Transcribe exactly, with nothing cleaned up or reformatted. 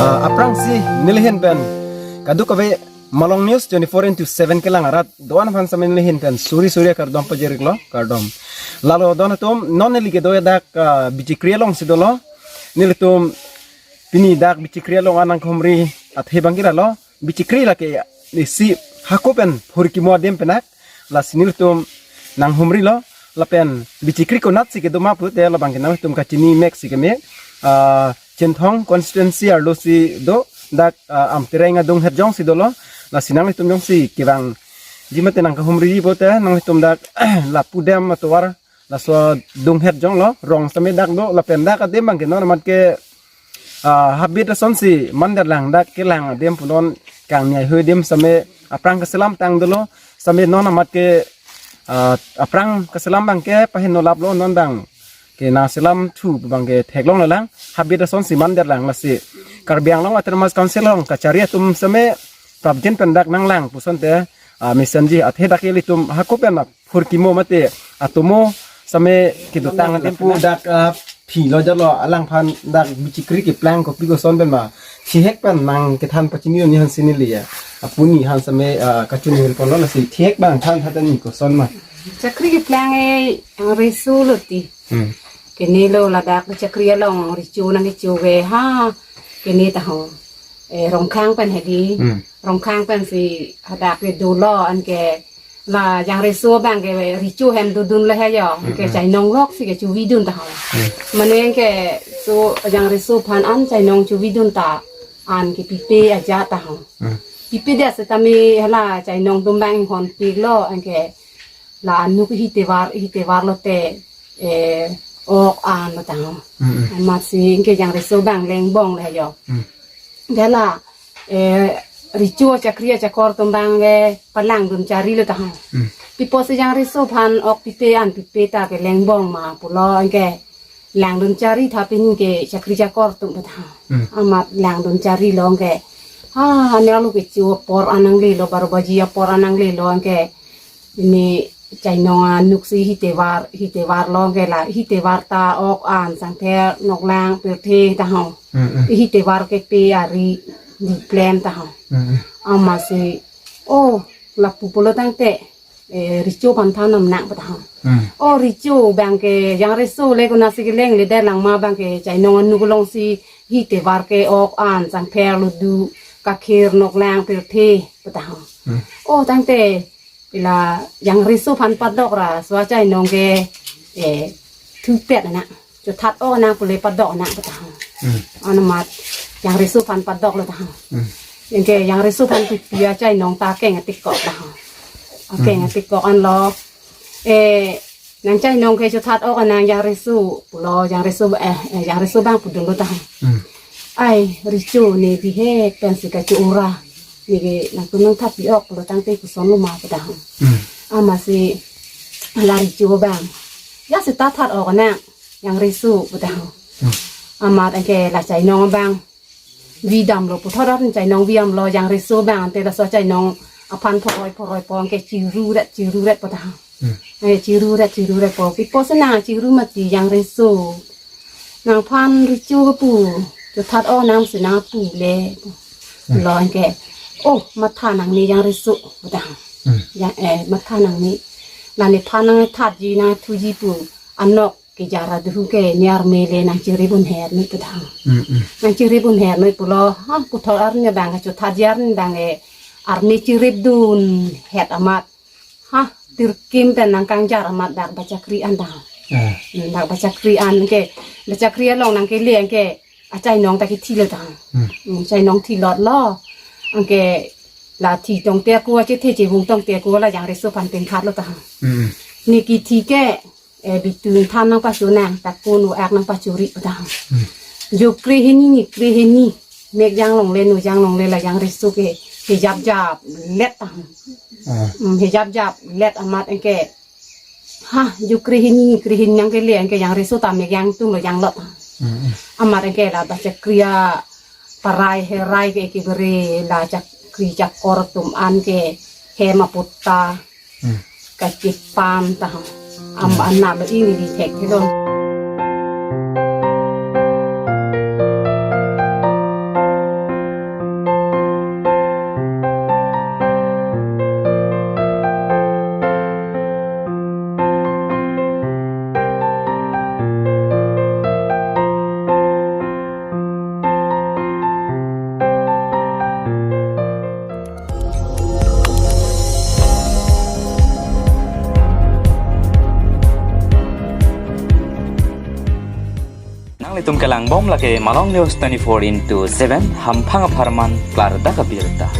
Ah, aphrangsi neli ahin pen kadokave Malong News twenty-four into seven kelang arat do-an aphan same neli ahin pen suri suri akardom pajir-iklo, kardom. Lalo don atum, non neli kedo dak, ah, Bichikri alongsi dolo. Nelitum pini dak Bichikri along anang humri athe bangkira lo. Bichikri lake isi hako pen phurkimo adim pen ak, lasi nelitum nanghumrilo. Lapen Bichikri konatsi kedo ma pute labang ke nangtum kachini meksi keme, ah, Chinthong constituency arlosi do, dak, ah, Amtereng adunghet jongsi dolo. Lasi nanglitum jongsi kevangji mate nangkahumri pute nanglitum dak lapu dam atovar laso adunghet jonglo, rong same dak do, lapen dak adim bang ke non amat ke, ah, habit asonsi manderlang, dak kelang adim punon kangni ahoi adim same aphrang kaselamtang dolo, same non amat ke, ah, aphrang kaselam bang ke pahin nolaplo, non bang ke nangselam thu bang ke theklonglelang, habit asonsi manderlang. Lasi Karbi Anglong Autonomous Council along kachari atum same prapjin pen dak nanglang pusonte, ah, mesenji athe dak ilitum hako pen phurkimo mate atomo same kedotang adim pu dak, ah, philo jalo, alangphan dak Bichikri keplang kopi koson pen ma thihek pen nangkethan pachini ni hansi neli ya. Apuni han same, ah, kachini hel ponlo, lasi thihek bang than than ni koson ma. Chakri keplang e, jangreso lo ti. Hmm. Kene lo ladak Chakri along recho nangkecho ve ha. Kene taho. Eh, Rongkhang pen hedi. Hmm. Rongkhang pensi hadak ke dolo, anke la jangreso bang ke recho hem dodun le ha yo. Hmm, ke hmm. Chainong loksi kechuvidun taho. Hmm. Mane ke so jangreso aphan an chainong chuvidun ta, anke pipe aja taho. Hmm. Pipe dia setame hala chainong atum bang honpiklo, anke la anuk hitevar, hitevar lote, eh, ok an lo taho. Mm, mm. Amatsi anke jangreso bang lengbong le yo. Mm. Dia la, eh, recho Chakri achakor atum bang ke palangdun charilo taho. Mm. Pi apotsi jangreso aphan ok pipe an pipe ta ke lengbong ma pulo, anke langdun chari tha pini ke Chakri achakor atum pu taho. Hmm. Amat langdun charilo anke, ha, ane alu kecho apor an nanglelo, baro baji apor an nanglelo anke, ini chainong anuksi hitevar, hitevar lo anke la hitevar ta ok an sangther noklang pirthe taho. Hmm, hmm. Hitevar kepe ari di plan taho. Hmm, hmm. Amatsi, oh, lapu pulo tangte, eh, recho aphan than nam nang pu taho. Hmm. Oh, recho bang ke jangreso le konatsi keleng le derlang ma, bang ke chainong anuk alongsi hitevar ke ok an sangther lo do, kakhir noklang pirthe pu taho. Hmm. Oh, tangte ila jangreso aphan padok ra so achainong ke, eh, thupet na. Chothat ok nang pule padok nang pu taho. Hmm. Anamat jangreso aphan padok lo taho. Hmm. Anke jangreso aphan pipi achainong ta akeng atikok taho. Akeng, hmm, atikok an lo. Eh, nang chainong ke chothat ok nang jangreso pulo, jangreso, eh, eh, jangreso bang pudun lo taho. Hmm. Ai, recho ne bihek pensi kacho ura. Ne ke nangtum nangthapi ok lo tangte koson lo ma pu taho. Hmm. Amatsi la recho bang, ya seta that ok nang jangreso pu taho. Hmm. Amat anke la chainong bang vidam lo, puthot an chainong viam lo, jangreso bang ante laso chainong aphan phoroi phoroi po anke chiru ret chiru ret pu taho. Hmm. Eh, chiru ret chiru ret po. Pi apotsi nang chiru mati jangreso. Nangphan recho kepu, chothat ok nangsi nangpu le. Hmm. Lo anke, oh, matha nangne jangreso pu taho. Hmm. Ya, eh, matha nangne. La nephan nangthatji nangthuji pu, anok kejar aduhu ke ne arme le nangchirip unher noi pu taho. Hmm, hmm. Nangchirip unher noi pulo, ha, puthot arni bang, chothatji arni bang, eh, arme chiripdun het amat, ha, tirkim pen nangkangjar amat dak Bachakri an taho. Ah. Hmm, dak Bachakri an ke, Bachakri along nangkele anke achainong ta kethilo taho. Hmm. Hmm, chainong thilot lo. Anke la thi tongte ako, achethe chevung tongte ako la jangreso aphan pengkhat lo taho. Hmm. Ne kithi ke, eh, bitun than nangpacho nang, takun u ak nangpachori pu taho. Hmm. Jo krehini ni krehini, mek janglongle nu janglongle la jangreso ke hejapjap let taho. Ah. Hmm, hejapjap let amat anke, ha, jo krehini ni krehini nangkele anke jangreso ta mek jangtung lo janglot. Hmm, hmm. Amat anke la Bachakri aparai herai ke ekebere la Chakri achakor atum an ke hem aputta, hmm, kachipan taho. Am, hmm, analo ini di thekthelo. Nanglitum kelang bom lake Malong News twenty-four into seven, hamphang apharman klardak abirta.